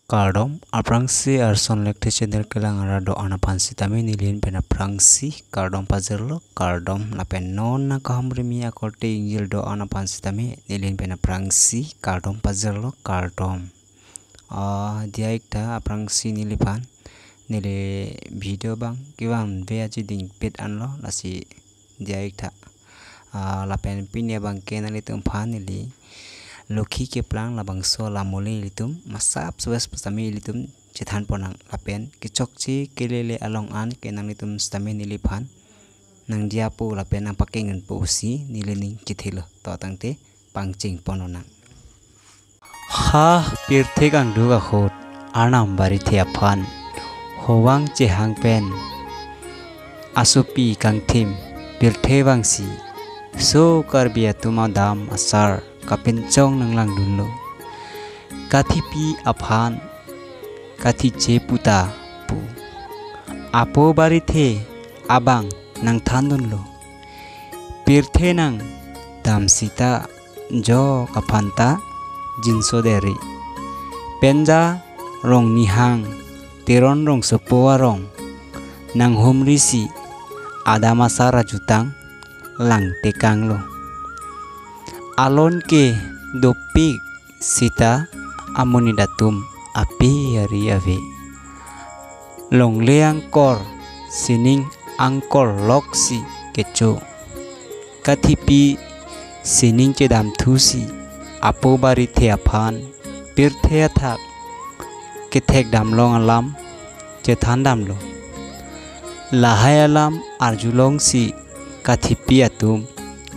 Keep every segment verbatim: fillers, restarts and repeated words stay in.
Kardom, aphrangsi Arson Lekte channel kelang arat do-an aphan sitame neli ahin pen aphrangsi kardom pajirlo, kardom. Lapen non nangkahumrimi akorte ingjir do-an aphan sitame neli ahin pen aphrangsi kardom pajirlo, kardom. Ah, diya ik tha aphrangsi neliphan, neli video abang kevan ve aji dingpet anlo, lasi diya ik tha. Ah, lapen pini abang ke nanglitum aphan neli Lokhi keplang labangso alam muli ilitum masap sowes sitame ilitum chethan ponnang, lapen kechokche kelele along an ke nanglitum sitame neliphan nangdiya po lapen nangpakeng po pusi neli ning chethelo. To tangte pangcheng pon lonang. Ha pirthe kangduk ahut Arnam Barithe aphan hovang chehang pen asopi kangthim pirthe vangsi so Karbi atum adam asar kapinchong nanglangdunlo. Kathipi aphan kathiche puta pu apo Barithe abang nangthandunlo. Pirthe nangdam sita jok aphan ta jinso deri. Penja rong nihang Teron Rongsopo arong nanghumrisi adam asar ajutang langtekanglo. Alon ke dopik sita amonit atum ape ari ave. Longle angkor sining angkor loksi kecho. Kathipi sining chedamthusi apo Barithe aphan pirthe athak kethekdamlong alam chethandamlo. Lahai alam arjulongsi kathipi atum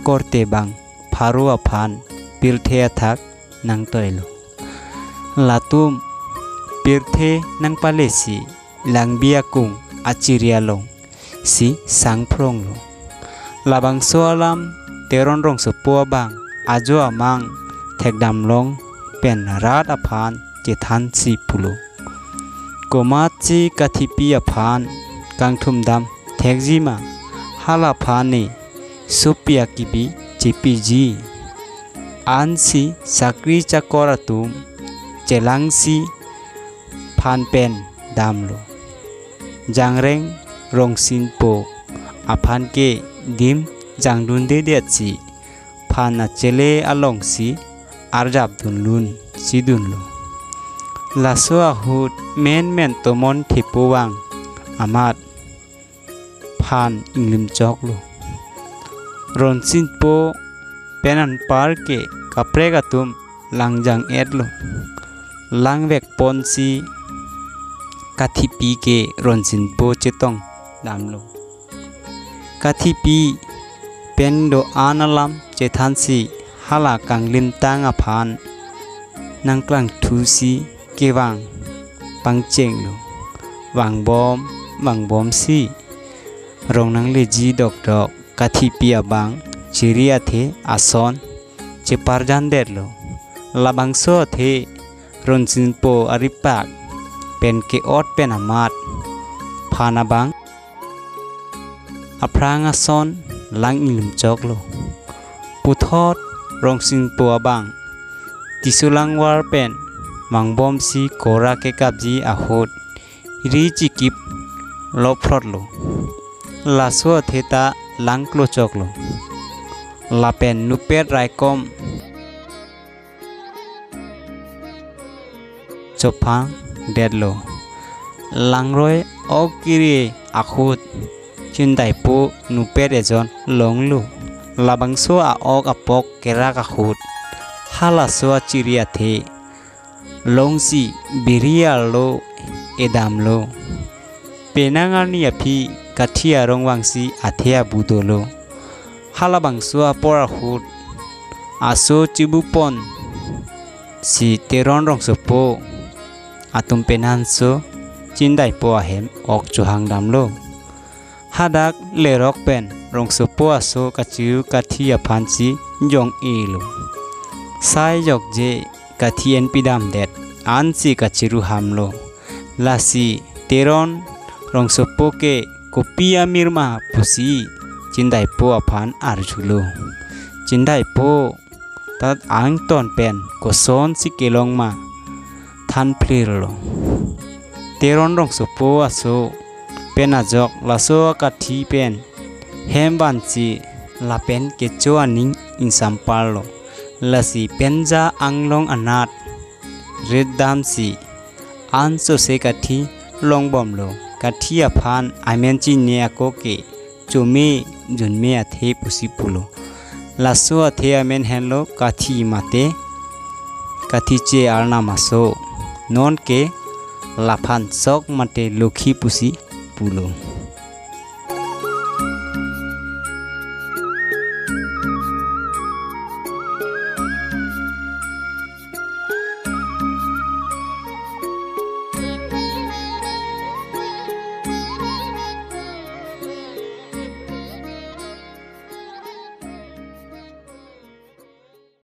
korte bang pharo aphan pirthe athak nangtoilo. Latum pirthe nangpalesi Langbi akung achiri alongsi sangphronglo. Labangso alam Teron Rongsopo abang ajo amang thekdamlong pen rat aphan chethansi pulo. Komatsi kathipi aphan kangthumdam thekji ma, halaphan ne sopi akibi chepiji. Ansi sakri chakor atum chelangsi phan pen damlo. Jangreng Rongsinpo aphan ke dim jangdundedetsi phan achele alongsi arjapdunlun sidunlo. Laso ahut menmen tomon thepo vang amat phan inglimchoklo. Rongsinpo pen anpar ke kaprek atum langjang-etlo. Langvekponsi kathipi ke Rongsinpo chetongdamlo. Kathipi pen do-an alam chethansi hala kanglimtang aphan nangklangthusi kevang pangchenglo. Vangbom vangbomsi rong nangleji dokdok kathipi abang chiri athe ason cheparjandetlo. Labangso athe Rongsinpo aripak pen ke-ot pen amat phan abang aphrang ason lang inglimchoklo. Puthot Rongsinpo abang Tisulangvar pen vangbomsi kora kekapji ahut ri chikip lophrotlo. Laso athe ta langklochoklo. Lapen nupet raikom chophangdetlo. Langroi ok kiri ahut Chindaipo nupet ejon longlo. Labangso a-ok apok kerak ahut halaso achiri athe longsi biri arlo edamlo. Penang arni aphi kathi arong vangsi athe abu dolo. Halabangso apor ahut aso chibuponsi Teron Rongsopo atum penanso Chindaipo ahem ok chohangdamlo. Hadak lerok pen Rongsopo aso kachiru kathi aphansi jong-elo. Sai jokje kathi enpidamdet ansi kachiru hamlo. Lasi Teron Rongsopo ke kopi amir ma pusi Chindaipo aphan arjulo. Chindaipo, tat angton pen kosonsi kelong ma? thanphlirlo. Teron Rongsopo aso pen ajok laso akathi pen hem vansi lapen kecho aning ingsamparlo. Lasi penja anglong anat rit damsi ansose kathi longbomlo. Kathi aphan amen chini ako ke Chome Junme athe pusi pulo. Laso athe amen henlo Kathi mate Kathiche Arnam aso. Nonke laphan sok mate Lokhi pusi pulo.